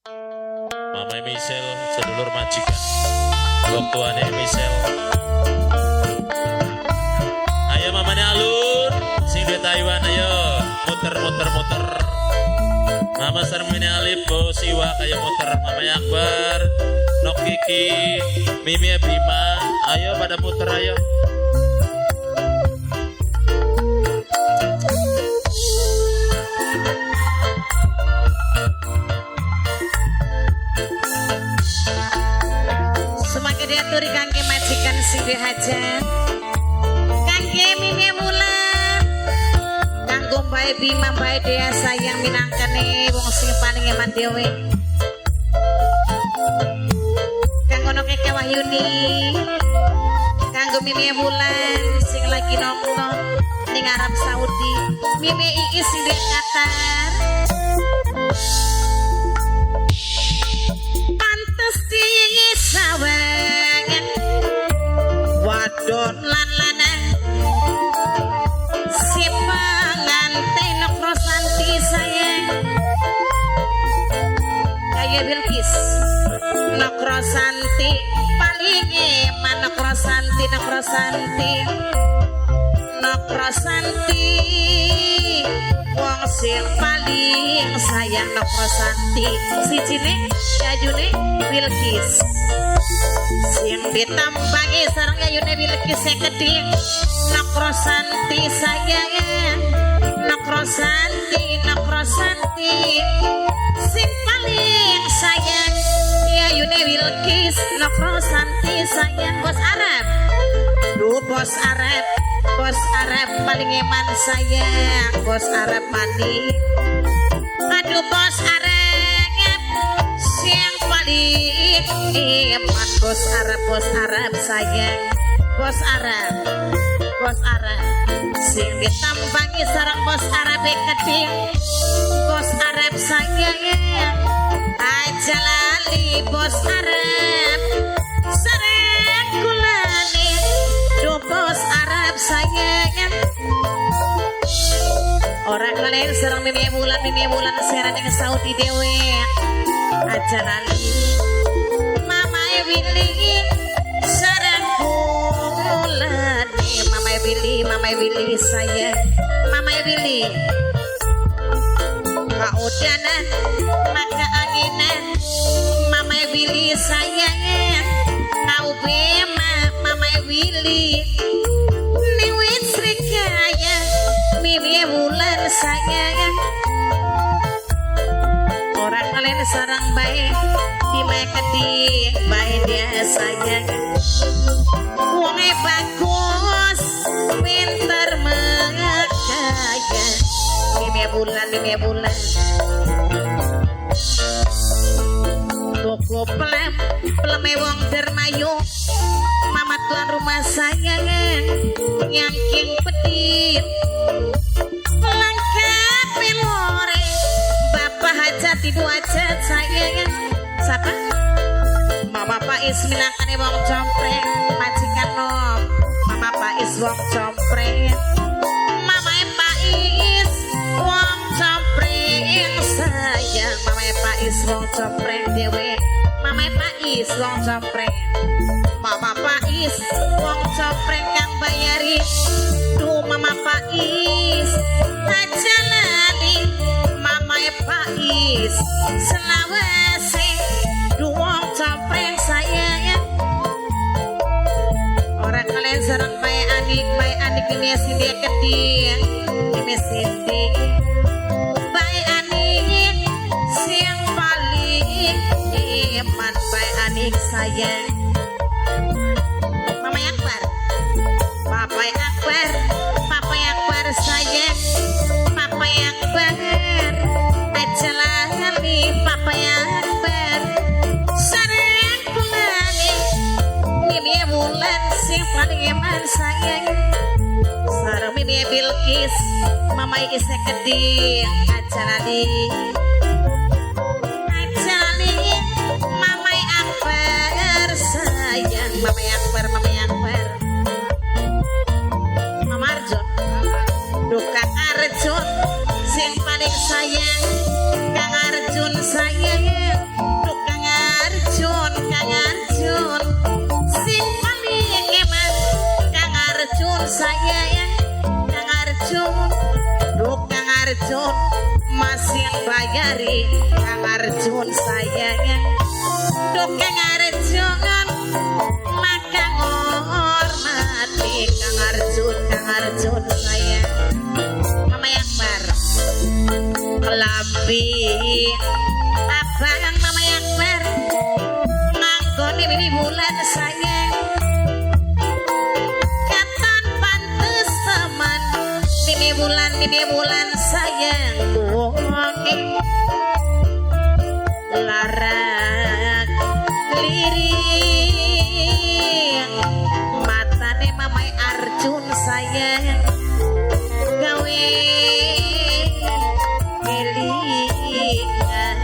Mama Michelle sedulur majikan. Wong tuane Michelle. Ayo mamane alun sing di Taiwan ayo muter muter muter. Mama Sarmini Alif Siwa kayak muter. Mama Akbar, Nok Kiki, Mimi Bima, ayo pada muter ayo. Semakin diaturi kangge majikan sing hajat, kangge Mimi Wulan, kanggo Mbae Bima Mbae Dea sayang minangkane wong sing paling eman dhewe. Kanggo Nok Eka Wahyuni, kanggo Mimi Wulan sing lagi nonton ning Arab Saudi, Mimi Iis sing di Qatar. Pantes disawangan wadon lan lanang si pengantin Nok Rosanti sayang kaya Bilqis. Nok Rosanti paling eman. Nok Rosanti, Nok Rosanti, Nok Rosanti wong sing paling sayang. Nok Rosanti sijine yayune Bilqis sing ditambangi sareng yayune Bilqis sing keding. Nok Rosanti sayang, Nok Rosanti, Nok Rosanti sing paling sayang yayune Bilqis. Nok Rosanti sayang. Bos Arab, duh bos Arab, bos Arab paling eman sayang. Bos Arab mani, aduh bos Arab siang paling eman. Bos Arab, bos Arab sayang, bos Arab, bos Arab sing ditambangi sareng bos Arab keding. Bos Arab sayang, aja lali bos Arab sareng kulane. Duh bos Arab sayang. Orang kalian serang Mimi Bulan, Mimi Bulan siaran yang Saudi dewe. Aja lali Mama Willy sareng kulane. Mama Willy, Mama Willy sayang, Mama Willy. Kaudanan maka anginan Mama Willy sayang. Kau bema Mama Willy niwit Srikaya Mimi Wulan sayang. Orang kalian sarang bae Bima keding bae dia sayang. Wonge bagus pinter mengkaya Mimi Bulan, Mimi Bulan. Toko pelem peleme wong Dermayu. Mama tuan rumah sayang nyangking pedit lengkap lore. Bapak hajat ibu hajat sayang. Siapa? Mama Pais minangkane wong compreng majikan nom. Mama Pais wong compreng, Mama Pais wong compreng sayang. Mama Pais wong compreng dewe. Mama Pais wong compreng, Mama Pais wong compreng kang bayari. Duh Mama Pais aja lali Mama Pais selawase. Duh wong compreng sayang. Orang kalian sareng bae anik, bae anik ini sindi keding, ini sindi. Bae anik sing paling eman bae anik sayang. Mama Akbar, Papa Akbar, Papa Akbar sayang, Papa Akbar aja lali Papa Akbar sareng kulane. Mimi Wulan sing paling eman sayang. Sareng Mimi Bilqis, Mama Iis keding aja lali, aja lali Mama Akbar sayang. Mama Akbar, Mama Akbar, Mama Arjun, Duh Kang Arjun sing paling sayang. Kang Arjun sayang. sayang. Duh Kang Arjun, Kang Arjun sing paling eman. Kang Arjun sayang, Kang Arjun, duh Kang Arjun masih yang bayari. Kang Arjun sayang, duh Kang Arjun maka ngormati. Kang Arjun, Kang Arjun sayang. Mama Akbar kelambi abang Mama Akbar nganggone Mimi Bulan sayang. Katon pantes teman Mimi Bulan, Mimi Bulan sayang. Wonge larak lirik matane Mamai Arjun sayang, gawe kelingan.